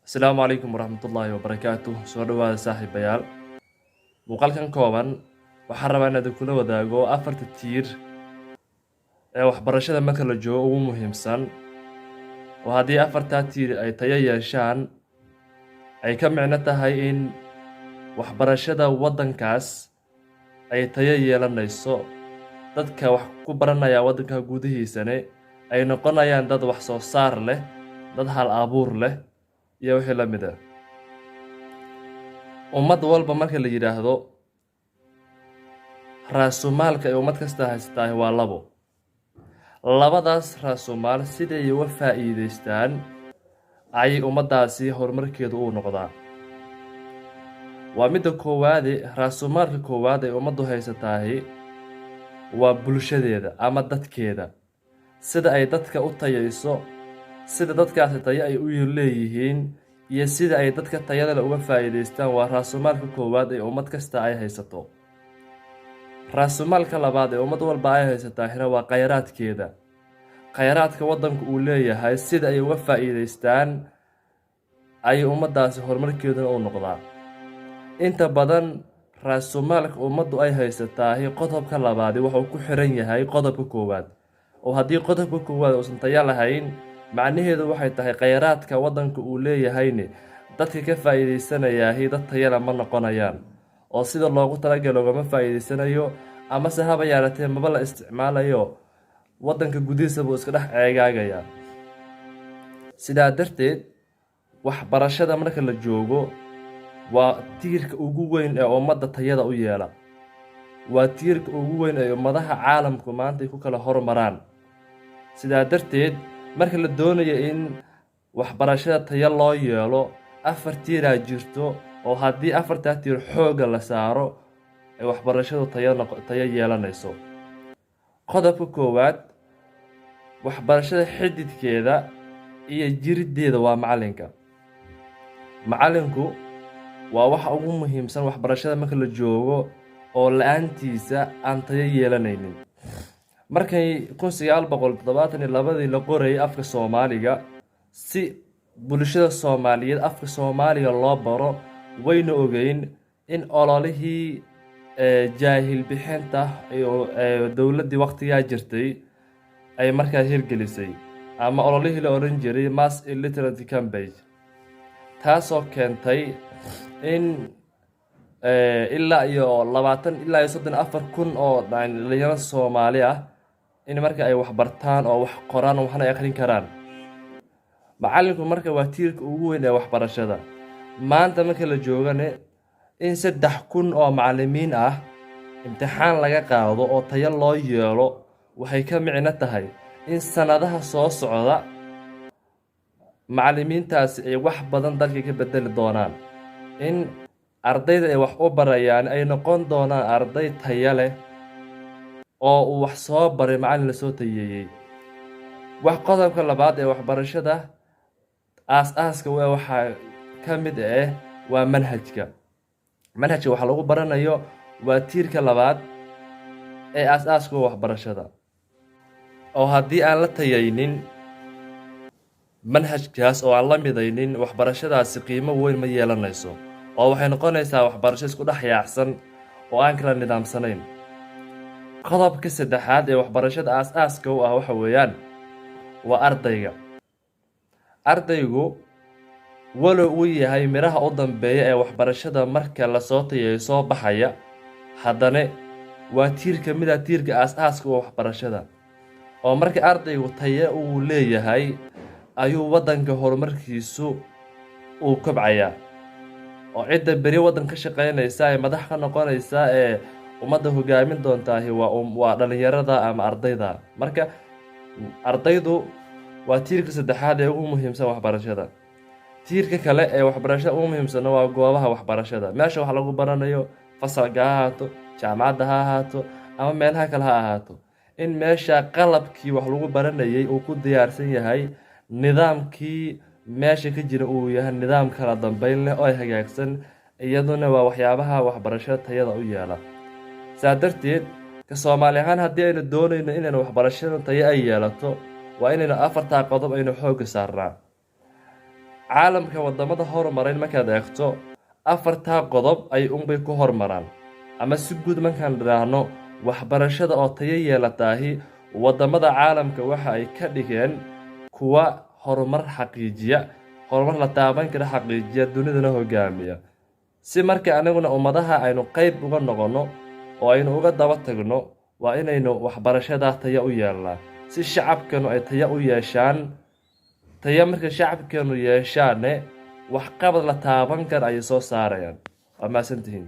Asalaamu calaykum waraxmatullaahi wabarakaatuh. Soo dhawaada, saaxiibayaal. Muuqaalkan kooban waxaan rabaa inaad kula wadaago afarta tiir ee waxbarashada marka la joogo ugu muhiimsan, oo haddii afartaa tiir ay tayo yeeshaan, ay ka micno tahay in waxbarashada waddankaas ay tayo yeelanayso, dadka wax ku baranaya waddanka gudihiisane ay noqonayaan dad wax soo saar leh, dad hal abuur leh iyo wixii la mid ah. Ummad walba marka la yidhaahdo, raasumaalka ay ummad kasta haysatahay waa labo. Labadaas raasumaal siday uga faa'iidaystaan ayay ummaddaasi horumarkeedu uu noqdaa. Waa midda koowaade, raasumaalka koowaad ay ummaddu haysataahi waa bulshadeeda ama dadkeeda. Sida ay dadka u tayayso, sida dadkaasi tayo ay u leeyihiin iyo sida ay dadka tayada leh uga faa'iidaystaan waa raasumaalka koowaad ee ummad kasta ay haysato. Raasumaalka labaad ee ummad walba ay haysataahina waa khayraadkeeda. Khayraadka waddanku uu leeyahay sida ay uga faa'iidaystaan ayay ummaddaasi horumarkeeduna u noqdaa. Inta badan raasumaalka ummaddu ay haysataahi, qodobka labaadi wuxuu ku xiran yahay qodobka koowaad, oo haddii qodobka koowaad uusan tayo lahayn, macnaheedu waxay tahay khayraadka waddanka uu leeyahayne dadka ka faa'iidaysanayaahi dad tayala ma noqonayaan, oo sida loogu talagalay loogama faa'iidaysanayo, amase haba yaaratee maba la isticmaalayo, waddanka gudihiisa buu iska dhex ceegaagayaa. Sidaa darteed, waxbarashada marka la joogo waa tiirka ugu weyn ee ummadda tayada u yeela, waa tiirka ugu weyn ee ummadaha caalamku maanta ay ku kala hormaraan. Sidaa darteed, marka la doonayo in waxbarashada tayo loo yeelo, afar tiiraa jirto, oo haddii afartaa tiir xoogga la saaro ay waxbarashadu tayo yeelanayso. Qodobka koowaad, waxbarashada xididkeeda iyo jiriddeeda waa macalinka. Macalinku waa waxa ugu muhiimsan waxbarashada marka la joogo, oo la-aantiisa aan tayo yeelanaynin. Markay 1972-dii la qorayay afka Soomaaliga si bulshada Soomaaliyeed afka Soomaaliga loo baro, wayna ogeyn in ololihii jaahil bixinta dowladdii waqtigaa jirtay ay markaa hirgelisay, ama ololihii la odhan jiray Mass Illiteracy Campaign, taasoo keentay in ilaa iyo 20 ilaa iyo 34 kun oo dhalinyaro Soomaali ah in marka ay wax bartaan oo wax qoraan oo waxna ay akhrin karaan. Macallinku marka waa tiirka ugu weyn ee waxbarashada. Maanta marka la joogane, in 3000 oo macallimiin ah imtixaan laga qaado oo tayo loo yeelo waxay ka micno tahay in sannadaha soo socda macallimiintaasi ay wax badan dalka ka bedeli doonaan, in ardayda ay wax u barayaan ay noqon doonaan arday tayo leh oo uu wax soo baray macallin lasoo tayeeyey. Wax qodobka labaad ee waxbarashada aas-aaska u waxaa ka mid ah waa manhajka. Manhajka waxa lagu baranayo waa tiirka labaad ee aas-aaska u waxbarashada, oo haddii aan la tayaynin manhajkaas oo aan la midaynin, waxbarashadaasi qiimo weyn ma yeelanayso, oo waxay noqonaysaa waxbarasho isku dhex yaacsan oo aan kala nidaamsanayn. Qodobka saddexaad ee waxbarashada aas-aaska u ah waxa weeyaan waa ardayga. Ardaygu, walow uu yahay midhaha u dambeeya ee waxbarashada marka lasoo tayeeyo soo baxaya, haddana waa tiir ka mid ah tiirka aas-aaska u waxbarashada, oo marka ardaygu taye uu leeyahay ayuu waddanka horumarkiisu uu kobcayaa, oo cidda beri waddan ka shaqeynaysa ee madax ka noqonaysa ee ummadda hogaamin doontaahi waa dhalinyarada ama ardayda. Marka ardaydu waa tiirka saddexaad ee ugu muhiimsan waxbarashada. Tiirka kale ee waxbarashada ugu muhiimsanna waa goobaha waxbarashada, meesha wax lagu baranayo, fasalka ha ahaato, jaamacadda ha ahaato ama meelaha kale ha ahaato, in meesha qalabkii wax lagu baranayay uu ku diyaarsan yahay, nidaamkii meesha ka jira uu yahay nidaam kala dambeyn leh oo hagaagsan, iyaduna waa waxyaabaha waxbarashada tayada u yeela. Saa darteed, ka Soomaali ahaan, haddii aynu doonayno inaynu waxbarashada tayo ay yeelato, waa inaynu afartaa qodob aynu xoogga saarnaa. Caalamka wadamada horumaray markaad eegto, afartaa qodob ay unbay ku hormaraan. Ama si guud markaan idhaahno, waxbarashada oo tayo yeelataahi wadamada caalamka waxa ay ka dhigeen kuwa horumar xaqiijiya, horumar la taaban kara xaqiijiya, dunidana hogaamiya. Si marka anaguna ummadaha aynu qayb uga noqonno oo aynu uga daba tagno, waa inaynu waxbarashadaa taya u yeelnaa, si shacabkanu ay taya u yeeshaan. Taya markay shacabkeenu yeeshaane, waxqabad la taaban kara ayay soo saarayaan. Waa mahadsantihiin.